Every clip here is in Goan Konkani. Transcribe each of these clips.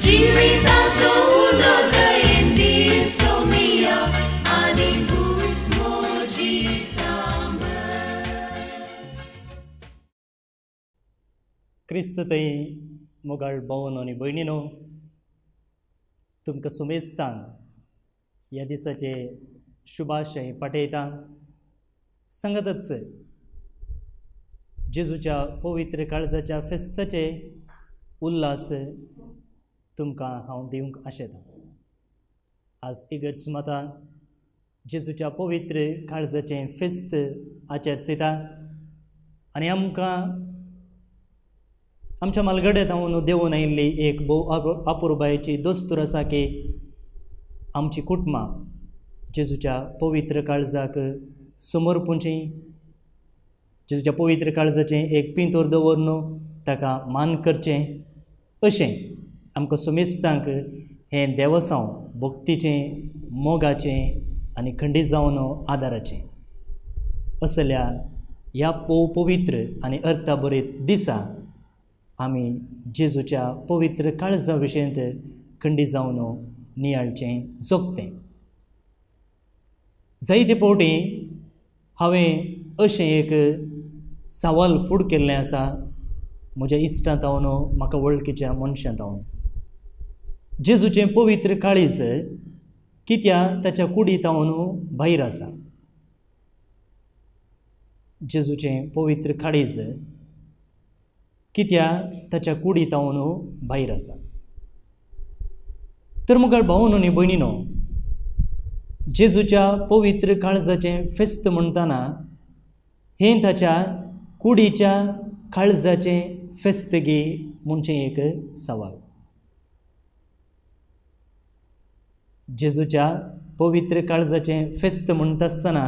जिविताचो उलो दयेन दी सोमिया आनी भूक म्हजी थांबय. क्रिस्त थंय मोगाळ भावन आनी भयणीनो, तुमकां सुमेस्तान ह्या दिसाचे शुभाशय पाठयता. सांगतच जेजूच्या पवित्र काळजाच्या फेस्ताचे उल्हास तुमकां हांव दिवंक आशेतां. आज इगर्ज माता जेजूच्या पवित्र काळजाचें फेस्त आचरसिता आनी आमकां आमच्या मालगड्यांत हांव देंवून आयिल्ली एक भोव अपुरबायेची दस्तूर आसा की आमची कुटुंबां जेजूच्या पवित्र काळजाक समर्पूंची, जेजूच्या पवित्र काळजाचें एक पिंतोर दवरून ताका मान करचें. अशें आमकां सुमेस्तांक हें देवसांव भक्तीचें, मोगाचें आनी खंडीत जावन आदाराचें. असल्या ह्या पवित्र आनी अर्थाभरीत दिसा आमी जेजूच्या पवित्र काळजा विशयंत खंडीत जावन नियाळचें जोगतें. जायते फावटी हांवें अशें एक सवाल फूड केल्लें आसा म्हज्या इश्टां तावन, म्हाका वळखीच्या मनशां तावन, जेजूचें पवित्र काळीज कित्याक ताच्या कुडी तावन भायर आसा? जेजूचें पवित्र काळीज कित्याक ताच्या कुडी तावन भायर आसा? तर मुखार भावन आनी भयणीनो, जेजूच्या पवित्र काळजाचें फेस्त म्हणटना हें ताच्या कुडीच्या काळजाचें फेस्त गी म्हणचें एक सवाल. जेजूच्या पवित्र काळजाचें फेस्त म्हणटा आसतना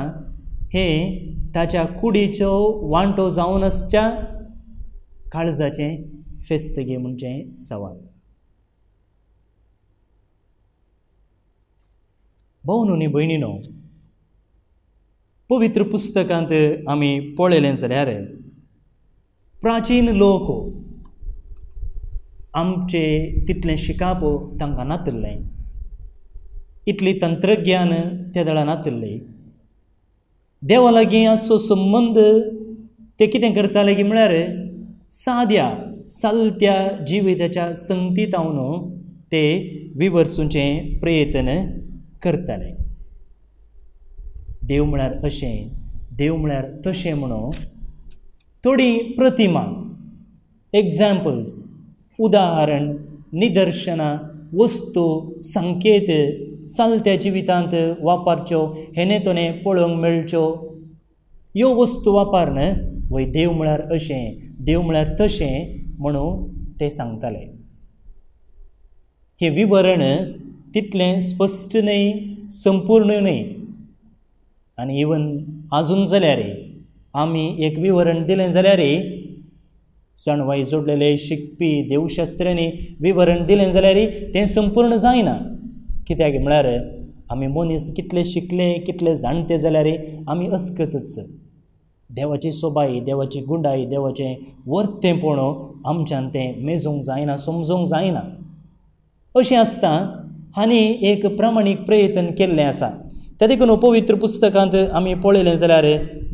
हें ताच्या कुडीचो वांटो जावन आसच्या काळजाचें फेस्त गे म्हणचें सवाल. भावन आनी भयणीनो, पवित्र पुस्तकांत आमी पळयलें जाल्यार प्राचीन लोक आमचे तितलें शिकाप तांकां नातिल्लें, इतली तंत्रज्ञान त्या दळा नातिल्लें. देवा लागीं आसचो संबंद ते कितें करताले की म्हळ्यार साद्या सालत्या जिविताच्या संगतीतावन ते विवर्सूचें प्रयत्न करताले. देव म्हळ्यार अशें, देव म्हळ्यार तशें म्हणून थोडी प्रतिमा, एग्जाम्पल्स, उदाहरण, निदर्शनां, वस्तू, संकेत सालत्या जिवितांत वापरच्यो, हेणे तोणे पळोवंक मेळच्यो ह्यो वस्तू वापरून वय देव म्हळ्यार अशें, देव म्हळ्यार तशें म्हणून ते सांगताले. हें विवरण तितलें स्पश्ट न्हय, संपूर्ण न्हय. आनी इवन आजून जाल्यार आमी एक विवरण दिलें जाल्यार जाणवाय जोडलेले शिकपी देवशास्त्र्यांनी विवरण दिलें जाल्यार तें संपूर्ण जायना. कित्याक म्हळ्यार आमी मनीस कितले शिकले, कितले जाणटे जाल्यार आमी अस्कतच. देवाची सोबाय, देवाची गुंडाय, देवाचें वर्तेंपण आमच्यान तें मेजूंक जायना, समजूंक जायना. अशें आसता हांणी एक प्रामाणीक प्रयत्न केल्लें आसा. त्या देखून पवित्र पुस्तकांत आमी पळयलें जाल्यार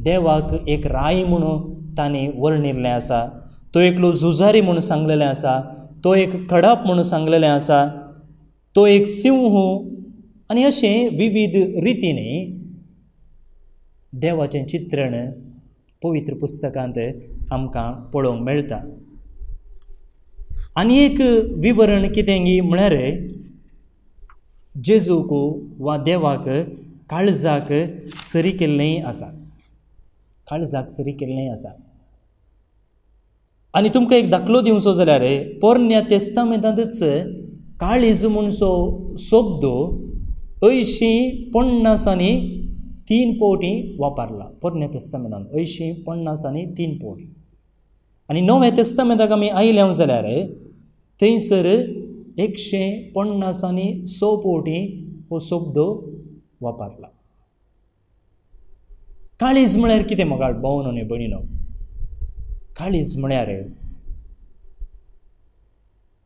देवाक एक राय म्हणून तांणी वर्णिल्लें आसा. तो एकलो झुजारी म्हूण सांगलेलें आसा, तो एक खडाप म्हूण सांगलेलें आसा, तो एक सिंह, आनी अशें विविध रितीनी देवाचें चित्रण पवित्र पुस्तकांत आमकां पळोवंक मेळटा. आनी एक विवरण कितें गी म्हळ्यार जेजूक वा देवाक काळजाक सरी केल्लेंय आसा, काळजाक सरी केल्लेंय आसा. आनी तुमकां एक दाखलो दिवचो जाल्यार पोरण्या तेस्तामेंतांतच काळीज म्हणचो शब्द 80 50 3 फावटी वापरला. पोरण्या तेस्तामेंतान 80 50 3 फावटी. आनी नव्या तेस्तामेंताक आमी आयल्या जाल्यार थंयसर 150 6 फावटी हो शब्द वापरला. काळीज म्हळ्यार कितें मोगाळ भावनो आनी भयणीनो? काळीज म्हळ्यार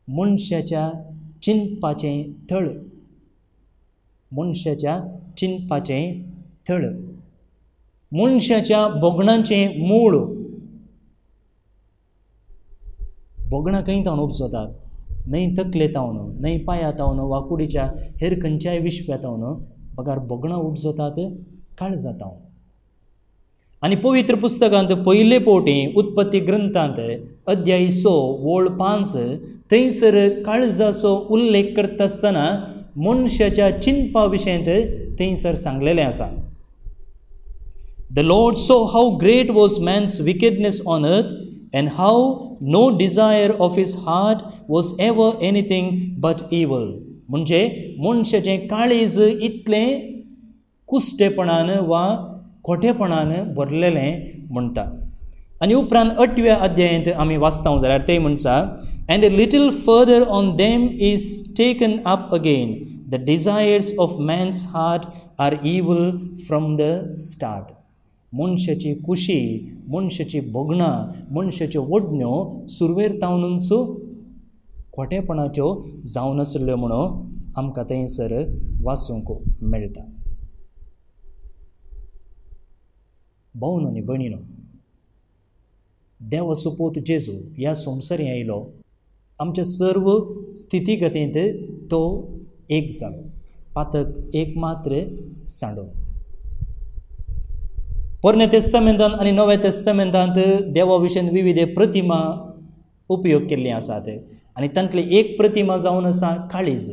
मनशाच्या चिंतपाचें थळ, मनशाच्या चिंतपाचें थळ, मनशाच्या भोगणांचें मूळ. भोगणां खंय तावन उपजतात? न्हय तकले तावन, न्हय पांया तावन वा कुडीच्या हेर खंयच्याय विश्व्या तावन, बगर भोगणां उपजतात काळजा तावन. आनी पवित्र पुस्तकांत पयले पवटी उत्पत्ती ग्रंथांत अध्याय 6 ओळ 5 थंयसर काळजाचो उल्लेख करता आसतना मनशाच्या चिंतपा विशयांत थंयसर सांगलेलें आसा. The Lord saw how great was man's wickedness on earth and how no desire of his heart was ever anything but evil. म्हणजे मनशाचें काळीज इतलें कुस्टेपणान वा खोटेपणान भरलेलें म्हणटा. आनी उपरांत 8व्या अध्यायांत आमी वाचता जाल्यार ते म्हणटा, And a little further on them is taken up again. The desires of man's heart are evil from the start. मनशाची कुशी, मनशाची भोगणां, मनशाच्यो ओडण्यो सुरवेर तावनूच खोटेपणाच्यो जावन आशिल्ल्यो म्हणून आमकां थंयसर वाचूंक मेळटा. भावनो आनी भयणीनो, देवाचो पूत जेजू ह्या संवसारी आयलो, आमच्या सर्व स्थितीगतींत तो एक जालो, पातक एक मात्र सांडो. पोरण्या तेस्तामेंतांत आनी नव्या तेस्तामेंतांत देवा विशयन विविध प्रतिमा उपयोग केल्ली आसात आनी तांतली एक प्रतिमा जावन आसा काळीज.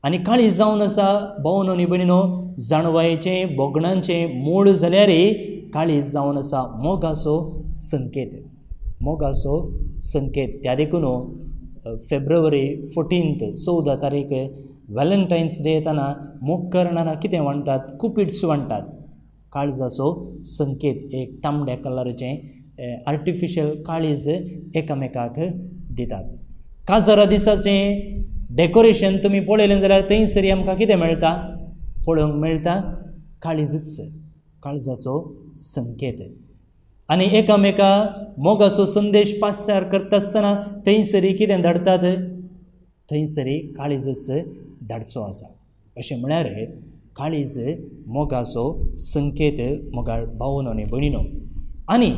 आनी काळीज जावन आसा भावनो आनी भयणीनो जाणवायेचें भोगणांचें मूळ जाल्यार काळीज जावन आसा मोगाचो संकेत, मोगाचो संकेत. त्या देखून फेब्रुवारी 14 14 तारीख व्हॅलेंटायन्स डे येताना मोग करणारा कितें म्हणटात? कुपीड्स म्हणटात. काळजाचो संकेत एक तांबड्या कलराचें आर्टिफिशियल काळीज एकामेकाक दितात. काजारा दिसाचें डेकोरेशन तुमी पळयलें जाल्यार थंयसर आमकां कितें मेळटा? पळोवंक मेळटा काळीजूच, काळजाचो संकेत. आनी एकामेका मोगाचो संदेश पासार करता आसतना थंयसरी कितें धाडटात? थंयसरी काळीजूच धाडचो आसा. अशें म्हळ्यार काळीज मोगाचो संकेत मोगाळ भावनो आनी भयणीनो. आनी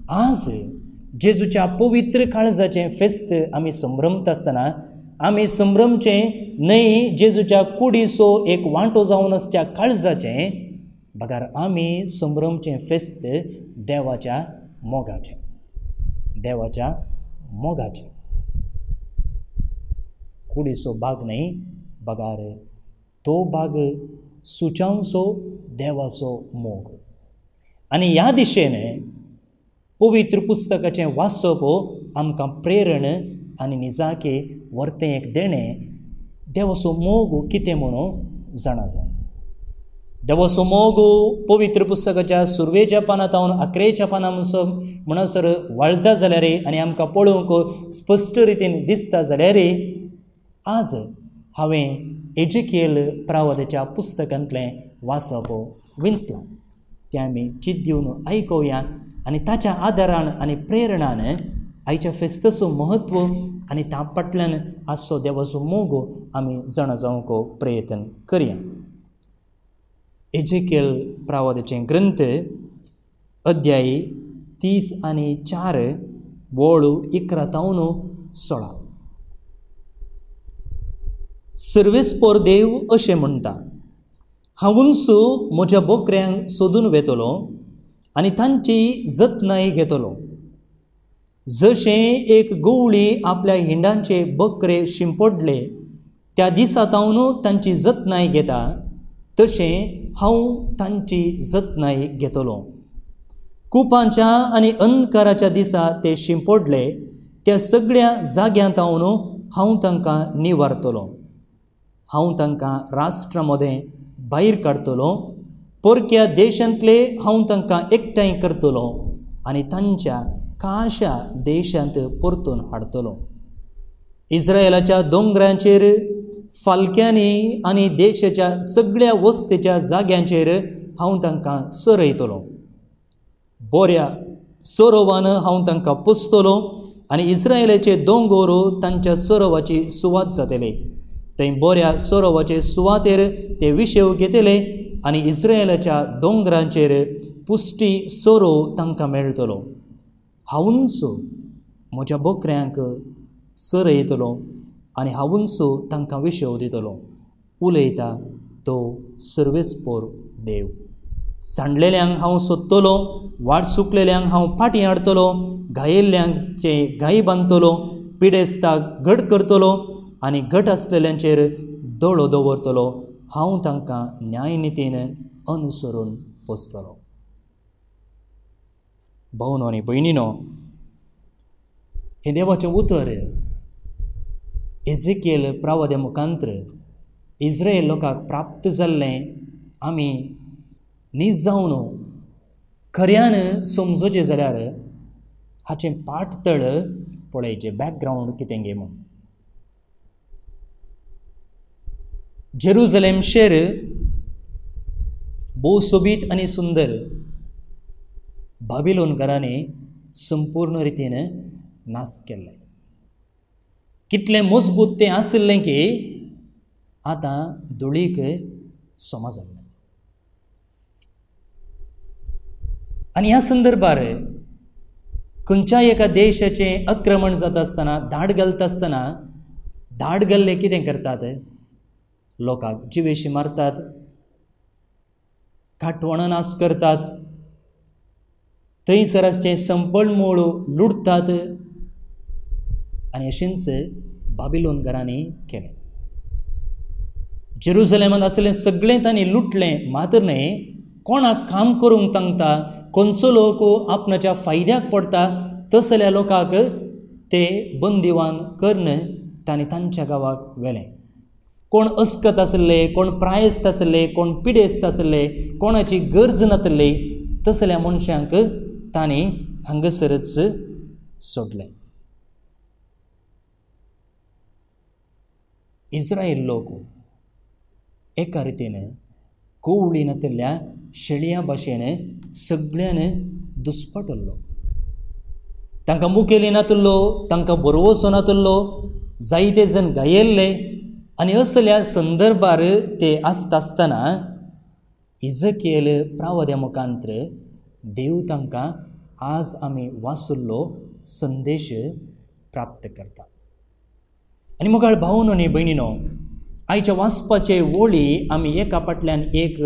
आज जेजूच्या पवित्र काळजाचें फेस्त आमी संभ्रमता आसतना आमी संभ्रमचें न्हय जेजूच्या कुडीचो एक वांटो जावन आसच्या काळजाचें, बगर आमी संभ्रमचें फेस्त देवाच्या मोगाचें, देवाच्या मोगाचें. कुडीचो भाग न्हय, बगर तो भाग सुचावचो देवाचो मोग. आनी ह्या दिशेन पवित्र पुस्तकाचें वाचप आमकां प्रेरण आनी निजाकी वर्तें एक देणें देवाचो मोग कितें म्हणून जाणा जावन. देवाचो मोग पवित्र पुस्तकाच्या सुरवेच्या पानां तावन अकरेच्या पानां म्हणसर वाळटा जाल्यार आनी आमकां पळोवंक स्पश्ट रितीन दिसता जाल्यार आज हांवें एजेकियल प्रावदाच्या पुस्तकांतलें वाचप विंचलां. तें आमी चिंत दिवन आयकुया आनी ताच्या आदारान आनी प्रेरणान आयच्या फेस्ताचो म्हत्व आनी त्या फाटल्यान आसचो देवाचो मोग आमी जाणा जावंक प्रयत्न करया. एजेकियल प्रावदाचें ग्रंथ अध्याय 34 वळ 11 तावन 16. सर्वेस्पोर देव अशें म्हणटा, हांवूच म्हज्या बोकऱ्यांक सोदून वेतलो आनी तांची जतनाय घेतलो. जशें एक गवळी आपल्या हिंडांचे बकरे शिंपडले त्या दिसा तावन तांची जतनाय घेता, तशें हांव तांची जतनाय घेतलो. कुपांच्या आनी अंधकाराच्या दिसा ते शिंपडले त्या सगळ्या जाग्यां तावन हांव तांकां निवारतलो. हांव तांकां राष्ट्रा मदें भायर काडटलो, परक्या देशांतले हांव तांकां एकठांय करतलो आनी तांच्या काशा देशांत परतून हाडटलो. इस्रायलाच्या दोंगरांचेर फालक्यांनी आनी देशाच्या सगळ्या वस्तेच्या जाग्यांचेर हांव तांकां सरयतलो. बऱ्या सरोवान हांव तांकां पोसतलो आनी इस्रायलाचे दोंगोर तांच्या सोरोवाची सुवात जातले. थंय बऱ्या सोरोवाचे सुवातेर ते विशेव घेतले आनी इस्रायलाच्या दोंगरांचेर पुश्टी सोरो तांकां मेळटलो. हांवूच म्हज्या बोकऱ्यांक सरयतलो आनी हांवूच तांकां विशेव दितलो, उलयता तो सर्वेस्पोर देव. सांडलेल्यांक हांव सोदतलो, वाट चुकलेल्यांक हांव फाटीं हाडटलो, घायेल्ल्यांचे घाई बांदतलो, पिडेस्ताक घट करतलो आनी घट आसलेल्यांचेर दोळो दवरतलो. हांव तांकां न्यायनितीन अनुसरून पोसतलो. भावनो आनी भयणीनो, हें देवाचें उतर एझेकियल प्रवाद्या मुखांत्र इस्रायल लोकांक प्राप्त जाल्लें आमी नीज जावन खऱ्यान समजोचें जाल्यार हाचें पाटतळ पळयचें, बॅकग्रावंड कितें गे म्हूण. जेरुजलेम शेर भोव सोबीत आनी सुंदर बाबिलोनकारांनी संपूर्ण रितीन नाश केल्लें. कितलें मजबूत तें आशिल्लें की आतां धुळीक समा जाल्लें. आनी ह्या संदर्भार खंयच्याय एका देशाचें आक्रमण जाता आसतना, धाड घालता आसतना, धाड घाल्ले कितें करतात? लोकांक जिवेशी मारतात, काटवणां नाश करतात, थंयसर आसचें संपळ मूळ लुटतात आनी अशेंच बाबिलोनकारांनी केलें. जेरुजलेमांत आसलें सगळें तांणी लुटलें मात्र न्हय, कोणाक काम करूंक तांकता, खंयचो लोक आपणाच्या फायद्याक पडटा तसल्या लोकांक ते बंदिवान करून तांणी तांच्या गांवाक व्हेलें. कोण अस्कत आसले, कोण प्रायस्त आसले, कोण पिडेस्त आसले, कोणाची गरज नासली तसल्या मनशांक तांणी हांगासरच सोडलें. इस्रायल लोक एका रितीन कोवळी नाशिल्ल्या शेळयां भाशेन सगळ्यान दुस्पटल्लो. तांकां मुखेली नातुल्लो, तांकां बरोवसो नातुल्लो, जायते जण गायल्ले आनी असल्या संदर्भार ते आसता आसतना इजकियल प्रावद्या मुखांत्र देव तांकां आज आमी वाचल्लो संदेश प्राप्त करता. आनी मोगाळ भावनो न्ही भयणीनो, आयच्या वाचपाचे वळी आमी एका फाटल्यान एक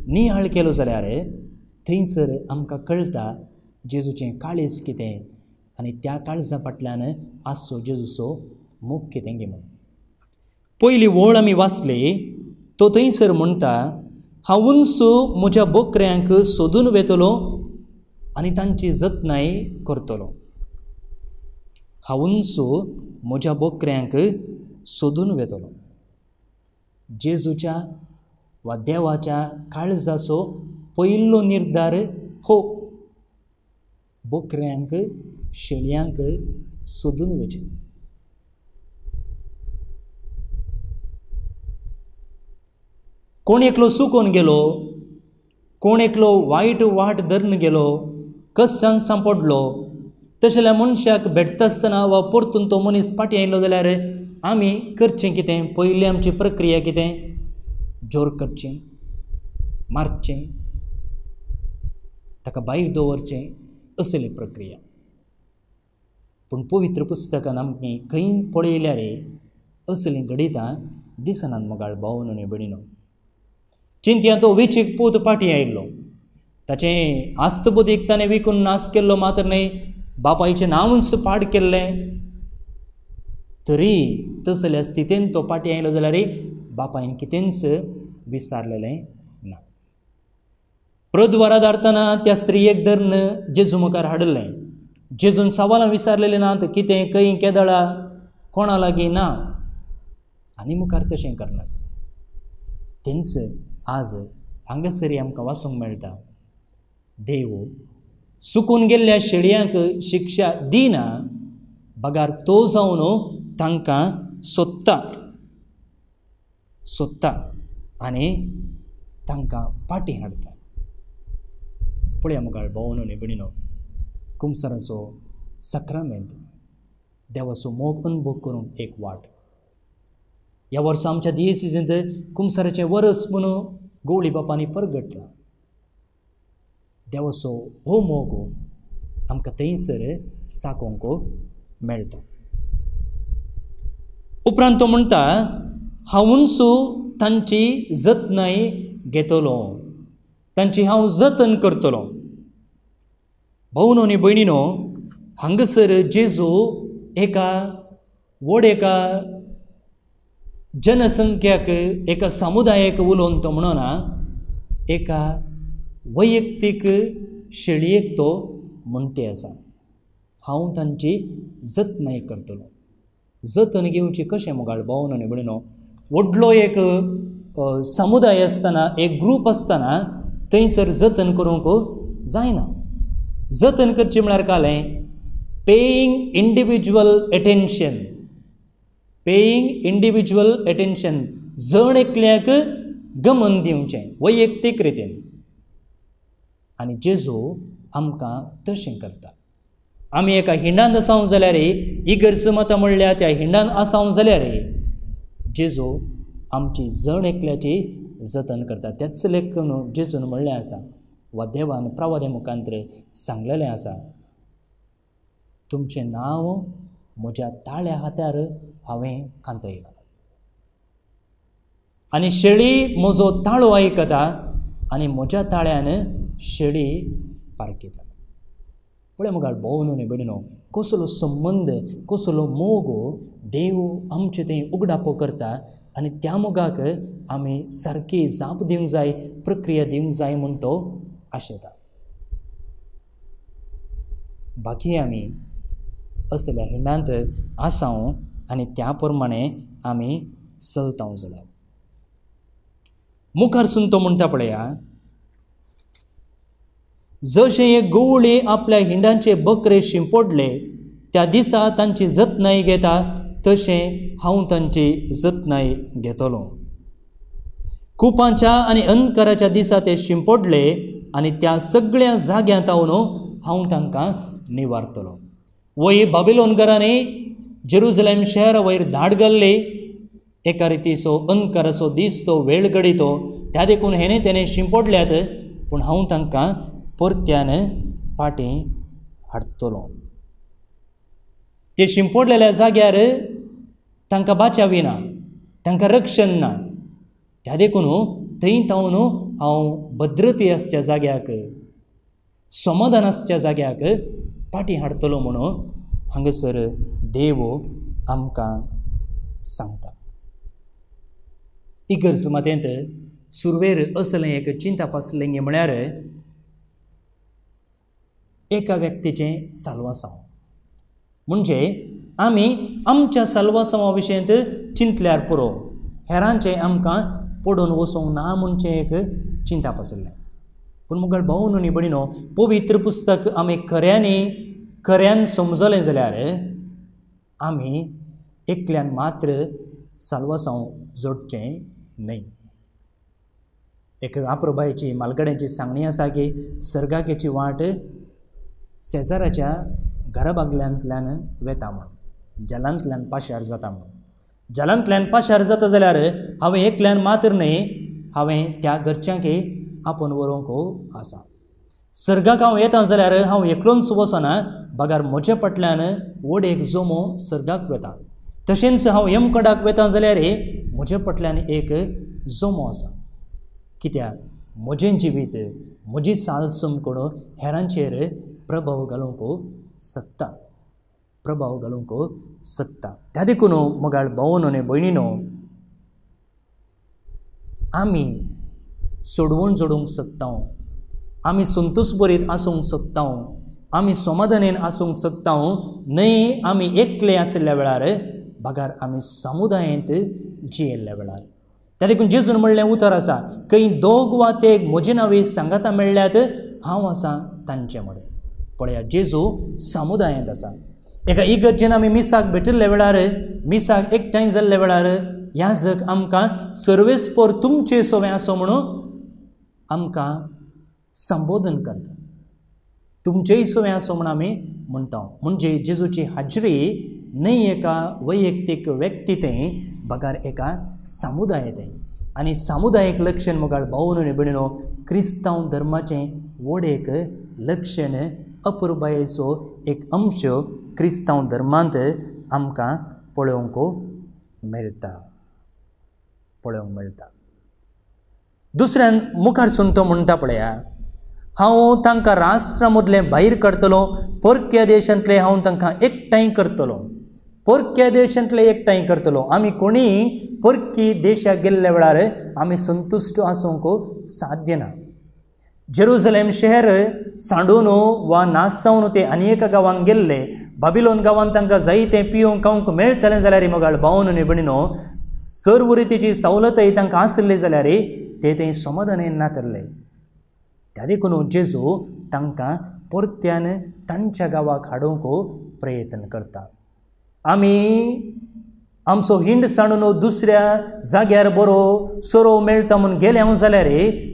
नियाळ केलो जाल्यार थंयसर आमकां कळटा जेजूचें काळीज कितें आनी त्या काळजा फाटल्यान आसचो जेजूचो मोग कितें गे म्हूण. पयली वळ आमी वाचली, तो थंयसर म्हणटा, हांवूच म्हज्या बोकऱ्यांक सोदून वेतलो आनी तांची जतनाय करतलो. हांवूच म्हज्या बोकऱ्यांक सोदून वेतलो. जेजूच्या वा देवाच्या काळजाचो पयलो निर्धार हो बोकऱ्यांक शेळयांक सोदून वेचें. कोण एकलो चुकोन गेलो, कोण एकलो वायट वाट धरून गेलो, कश्टान सांपडलो, तशेल्या मनशाक भेटता आसतना वा परतून तो मनीस फाटीं आयलो जाल्यार आमी करचें कितें? पयलीं आमची प्रक्रिया कितें? जोर करचें, मारचें, ताका भायर दवरचें, असली प्रक्रिया. पूण पवित्र पुस्तकान आमकां खंय पळयल्यार असलीं घडितां दिसनात मोगाळ भावनो आनी भयणीनो. चिंतया तो वेचीक पूत फाटीं आयिल्लो, ताचें आस्तबुदीक ताणें विकून नाश केल्लो मात्र न्हय, बापायचें नांवूच पाड केल्लें. तरी तसल्या स्थितीन तो फाटीं आयलो जाल्यार बापायन कितेंच विसारलेलें ना. प्रद्वारा धाडटना त्या स्त्रियेक धरून जेजू मुखार हाडिल्लें. जेजून सवालां विसारलेलीं नात, कितें खंय केदळा कोणा लागीं ना, आनी मुखार तशें करनाका. तेंच आज हांगासरी आमकां वाचूंक मेळटा, देव चुकून गेल्ल्या शेळयांक शिक्षा दिना, बगार तो जावन तांकां सोदता सोदता आनी तांकां फाटीं हाडटा. पळया मुखार भावनो न्ही भयणीनो, कुमसाराचो साक्रामेंत देवाचो मोग अनुभव करूंक एक वाट. ह्या वर्सा आमच्या दियेसीजींत कुमसाराचें वरस म्हणून गवळी बापांनी परगटलां. देवाचो हो मोग आमकां थंयसर साकोवंक मेळटा. उपरांत तो म्हणटा, हांवूच तांची जतनाय घेतलो, तांची हांव जतन करतलो. भावनो आनी भयणीनो, हांगासर जेजू एका व्हड एका जनसंख्याक, एका समुदायाक उलोवन तो म्हणना, एका वैयक्तीक शेळयेक तो म्हणटे आसा, हांव तांची जतनाय करतलो. जतन घेवची कशें मुगाळ भावनो आनी भयणीनो? व्हडलो एक समुदाय आसतना, एक ग्रूप आसतना थंयसर जतन करूंक जायना. जतन करचें म्हळ्यार कालें paying individual attention. Paying individual attention, जण एकल्याक गमन दिवचें वैयक्तीक रितीन. आनी जेजू आमकां तशें करता. आमी एका हिंडांत आसाव जाल्यार, इगर्ज माता म्हणल्यार त्या हिंडांत आसाव जाल्यार जेजू आमची जण एकल्याची जतन करता. त्याच लेखून जेजून म्हणलें आसा वा देवान प्रवाद्या मुखांतर सांगलेलें आसा, तुमचें नांव म्हज्या ताळ्या हातार हांवें कांतयलां आनी शेळी म्हजो ताळो आयकता आनी म्हज्या ताळ्यान शेळी पारखिता. पळय मुखार भोव न्हय भयणीनो, कसलो संबंद, कसलो मोग देव आमचे थंय उगडापो करता आनी त्या मोगाक आमी सारकी जाप दिवंक जाय, प्रक्रिया दिवंक जाय म्हूण तो आशेता. बाकी आमी असल्या हिंडांत आसाव आनी त्या प्रमाणे आमी चलताव जाल्यार मुखार सून तो म्हणटा, पळया, जशें एक गवळी आपल्या हिंडांचे बकरे शिंपडले त्या दिसा तांची जतनाय घेता, तशें हांव तांची जतनाय घेतलो. कुपांच्या आनी अंधकाराच्या दिसा ते शिंपडले आनी त्या सगळ्या जाग्यांत हांव हांव तांकां निवारतलो. वय बाबिलोनगरांनी जेरुजलेम शहरा वयर धाड घाल्ली, एका रितीचो अंधकाराचो दीस तो वेळ घडयतो, त्या देखून हेणे तेणें शिंपडल्यात, पूण हांव तांकां परत्यान फाटीं हाडटलो. ते शिंपडलेल्या जाग्यार तांकां बाचावी ना, तांकां रक्षण ना, त्या देखून थंय तावन हांव भद्रती आसच्या जाग्याक, समाधान आसच्या जाग्याक फाटीं हाडटलो म्हणून हांगासर देव आमकां सांगता. इगर्ज मातेंत सुरवेर असलें एक चिंतप आसलें म्हळ्यार एका व्यक्तीचें साल्वासांव, म्हणजे आमी आमच्या साल्वासांवा विशयंत चिंतल्यार पुरो, हेरांचें आमकां पडून वचूंक ना म्हणचें एक चिंतप आसलें. पूण मुगळ भाव न्हय भयणीनो, पवित्र पुस्तक आमी खऱ्यांनी खऱ्यान समजलें जाल्यार आमी एकल्यान मात्र साल्वासांव जोडचें न्हय. एक आप्रबायची मालगड्यांची सांगणी आसा की सर्गाकेची वाट शेजाराच्या घरा बागल्यांतल्यान वेता म्हूण, जलांतल्यान पाशार जाता म्हूण. जलांतल्यान पाशार जाता जाल्यार हांवें एकल्यान मात्र न्हय, हांवें त्या घरच्यांकय आपोवन व्हरूंक आसा. सर्गाक हांव येता जाल्यार हांव एकलोच वचना, बगार म्हजे फाटल्यान व्हड एक जमो सर्गाक वेता. तशेंच हांव यमकडाक वेता जाल्यार म्हजे फाटल्यान एक जमो आसा. कित्याक म्हजें जिवीत, म्हजी साल चमकून हेरांचेर प्रभाव घालूंक शकता, प्रभाव घालूंक शकता. त्या देखून मोगाळ भावनो आनी भयणीनो, आमी सोडवण जोडूंक शकता, आमी संतोश बरीत आसूंक शकता, आमी समाधानेन आसूंक शकता न्हय आमी एकले आशिल्ल्या वेळार, बगार आमी समुदायेंत जियेल्ल्या वेळार. त्या देखून जेजून म्हणलें उतर आसा, खंय दोग वा तेग म्हजे नांवे सांगाता मेळ्ळ्यात, हांव आसा तांचे मदें. पळया, जेजू समुदायेंत आसा. एका इगर्जेन आमी मिसाक भेटिल्ल्या वेळार, मिसाक एकठांय जाल्ल्या वेळार याजक आमकां सर्वेस्पोर तुमचे सोवें आसो म्हणून आमकां संबोधन करता. तुमचेय सोवें आसो म्हूण आमी म्हणटा. म्हणजे जेजूची हाजरी न्हय एका वैयक्तीक व्यक्ती तें बगर एका समुदाय तें. आनी सामुदायीक लक्षण मुखार भावनो आनी भयणीनो क्रिस्तांव धर्माचें व्हड एक लक्षण, अपुरबायेचो एक अंश क्रिस्तांव धर्मांत आमकां पळोवंक मेळटा, पळोवंक मेळटा. दुसऱ्यान मुखार सून तो म्हणटा पळया, हांव तांकां राष्ट्रा मदलें भायर काडटलो, परक्या देशांतले हांव तांकां एकठांय करतलो, परक्या देशांतले एकठांय करतलो. आमी कोणीय परकी देशाक गेल्ल्या वेळार आमी संतुश्ट आसूंक साध्य ना. जेरुजलेम शहर सांडून वा नाश जावन ते आनी एका गांवांत गेल्ले, बाबिलोन गांवांत तांकां जायतें पिवंक खावंक मेळटलें जाल्यार मोगाळ भावन आनी भयणीनो सर्व रितीची सवलतय तांकां आसली जाल्यार ते थंय समाधानान नातरले. त्या देखून जेजू तांकां परत्यान तांच्या गांवाक हाडूंक प्रयत्न करता. आमी आमचो हिंड सांडून दुसऱ्या जाग्यार बरो सोरो मेळटा म्हूण गेले हांव जाल्यार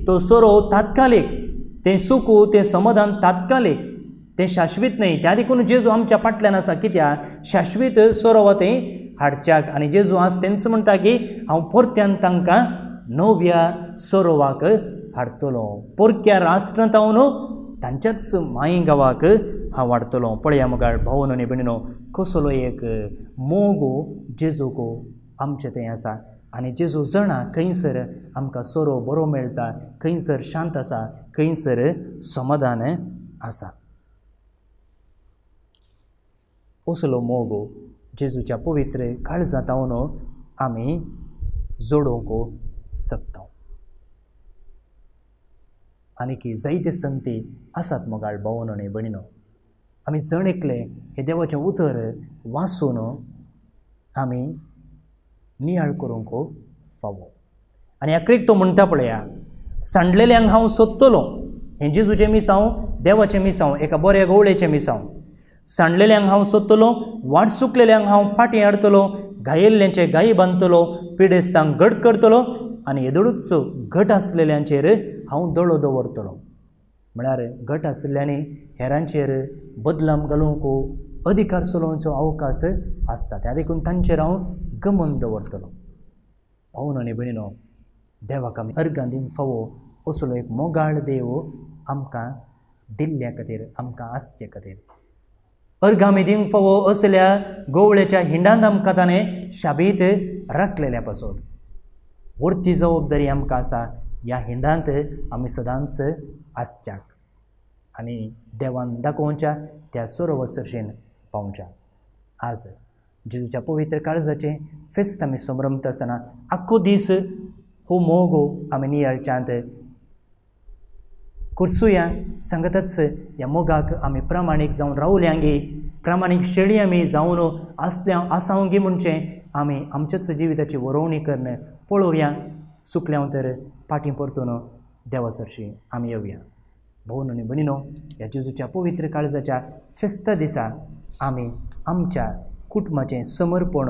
तो सोरो तात्कालीक, तें सुख तें समाधान तात्कालीक, तें शाश्वीत न्हय. त्या देखून जेजू आमच्या फाटल्यान आसा, कित्याक शाश्वीत सोरो तें हाडच्याक. आनी जेजू आज तेंच म्हणटा की हांव परत्यान तांकां नव्या सोरोवाक हाडटलो, परक्या राष्ट्रांत हांव तांच्याच माई गांवाक हांव हाडटलो. पळया मुखार भावन आनी भयणीनो कसलो एक मोग जेजूक आमचे थंय आसा. आनी जेजू जाणा खंयसर आमकां सोरो बरो मेळटा, खंयसर शांत आसा, खंयसर समाधान आसा. असलो मोग जेजूच्या पवित्र काळजांत आमी जोडूंक शकता. आनी जायते संगती आसात मोगाळ भावन आनी भयणीनो, आमी जण एकले हे देवाचें उतर वाचून आमी नियाळ करूंक फावो. आनी आखरीक तो म्हणटा पळया, सांडलेल्यांक हांव सोदतलो. हें जेजूचें मिसांव, देवाचें मिसांव, एका बऱ्या गवळेचें मिसांव. सांडलेल्यांक हांव सोदतलो, वाट चुकलेल्यांक हांव फाटीं हाडटलो, घायेल्ल्यांचे गायी बांदतलो, पिडेस्तांक घट करतलो आनी येदोळूच घट आसलेल्यांचेर हांव दोळो दवरतलो. म्हळ्यार घट आशिल्ल्यांनी हेरांचेर बदलाम घालूंक अधिकार चलोवचो अवकाश आसता, त्या देखून तांचेर हांव गमन दवरतलो. भावन आनी भयणीनो देवाक आमी अर्गां दिवंक फावो असलो एक मोगाळ देव आमकां दिल्ल्या खातीर, आमकां आसचे खातीर अर्गां आमी दिवंक फावो असल्या गोवळेच्या हिंडांत आमकां ताणें शाबीत राखलेल्या पासत व्हडती जबाबदारी आमकां आसा. ह्या हिंडांत आमी सदांच आसच्याक आनी देवान दाखोवच्या त्या सरोवर पावच्या. आज जेजूच्या पवित्र काळजाचें फेस्त आमी समरमता आसतना आख्खो दीस हो मोग आमी नियाळच्यांत कुर्सुया सांगतच ह्या मोगाक आमी प्रामाणीक जावन रावल्यांगी, प्रामाणीक शेळी आमी जावन आसल्या आसावंगी म्हणचें आमी आमच्याच जिविताची वरोवणी करून पळोवया. सुकल्या तर फाटीं परतून देवा सरशी आमी येवया. भोवन आनी भयणीनो ह्या जेजूच्या पवित्र काळजाच्या फेस्ता दिसा आमी आमच्या कुटुंबाचें समर्पण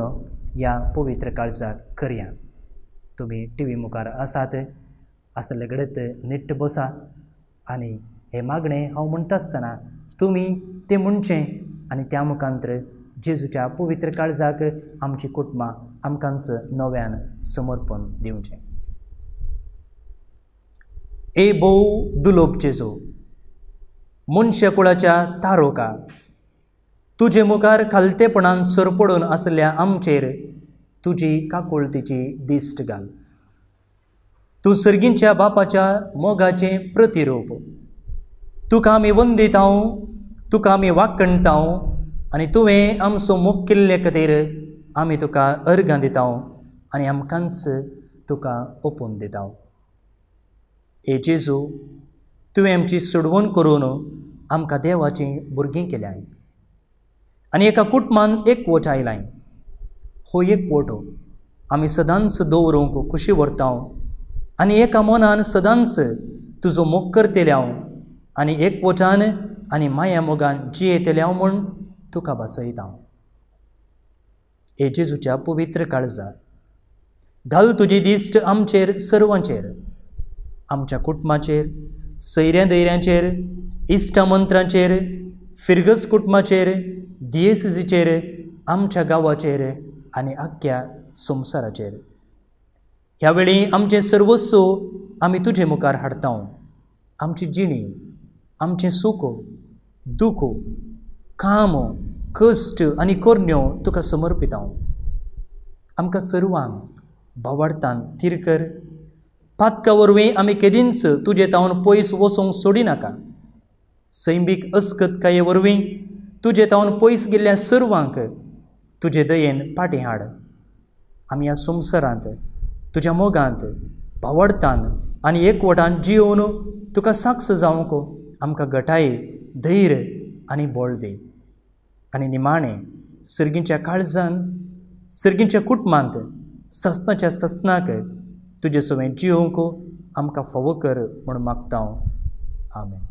ह्या पवित्र काळजाक करया. तुमी टी व्ही मुखार आसात आसले घडत निट्ट बसा आनी हें मागणें हांव म्हणटा आसतना तुमी तें म्हणचें आनी त्या मुखांतर जेजूच्या पवित्र काळजाक आमची कुटुंबां आमकांच नव्यान समर्पण दिवचें. ए भोव दुलोब जेजू, मनशा कुळाच्या तारोका, तुजे मुखार खालतेपणान सरपडून आसल्या आमचेर तुजी काकुळतीची दिश्ट घाल. तूं सर्गींच्या बापाच्या मोगाचें प्रतिरूप. तुका आमी वंदितांव, तुका आमी वाकणतांव आनी तुवें आमचो मोग केल्ले खातीर आमी तुका अर्गां दितांव आनी आमकांच तुका ओपून दितांव. ए जेजू, तुवें आमची सोडवण करून आमकां देवाचीं भुरगीं केल्यांय आनी एका कुटुंबान एकवट आयलाय. हो एकवट आमी सदांच दवरूंक खुशी व्हरतांव आनी एका मनान सदांच तुजो मोग करतल्यांव आनी एकवटान आनी माया मोगान जियेतल्यांव म्हूण तुका भासयता. ए जेजूच्या पवित्र काळजा, घाल तुजी दिश्ट आमचेर सर्वांचेर, आमच्या कुटुंबाचेर, सैऱ्या दैऱ्यांचेर, इश्टा मंत्रांचेर, फिरगज कुटुंबाचेर, दियेसिजीचेर आमच्या गांवाचेर आनी आख्ख्या संवसाराचेर. ह्या वेळी आमचें सर्वस्व आमी तुजे मुखार हाडटा. आमची जिणी, आमचें सूख दुख, काम, कश्ट आनी करण्यो तुका समर्पिता. आमकां सर्वांक भावार्थान थीर कर. पातका वरवीं आमी केदींच तुजे तावन पयस वचूंक सोडिनाका. सैमीक अस्कतकाये वरवीं तुजे तावन पयस गेल्ल्या सर्वांक तुजे दयेन फाटीं हाड. आमी ह्या संवसारांत तुज्या मोगांत, भावार्थान आनी एकवटान जियोवन तुका साक्ष जावंक आमकां घटाय, धैर्य आनी बळ दी. आनी निमाणें सर्गींच्या काळजान, सर्गींच्या कुटुंबांत ससनाच्या ससनाक तुजे सवें जियोवंक आमकां फावो कर म्हूण मागता. आमेन.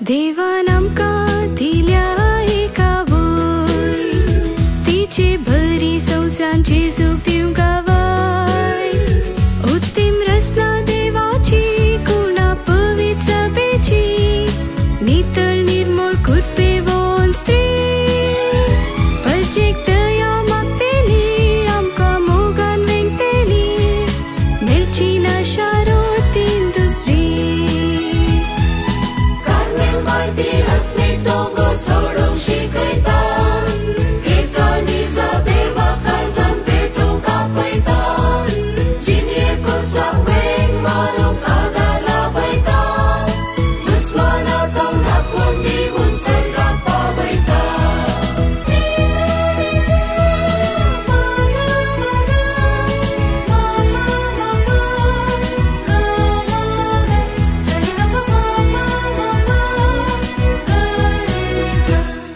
देवान आमकां दिल्या एका वय, तिचे बरी संवसांची सुख दिवंक गावाय. उत्तीम रचना देवाची, गुणा पवित्र सभेची, नितळ निर्मळ कृपेवन स्त्री. परजेक दया मागतेली, आमकां मोगान वेंगतेली, मेळची ना शारोतीन दुसरी. सोडूंक शिकयता, एका निजा देवा काळजान पेटूंक आपयता, जिणेक वेंग मारूंक आदार लाभयता, दुस्माना तावन राखण दिवन सर्गाक पावयता.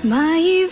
माई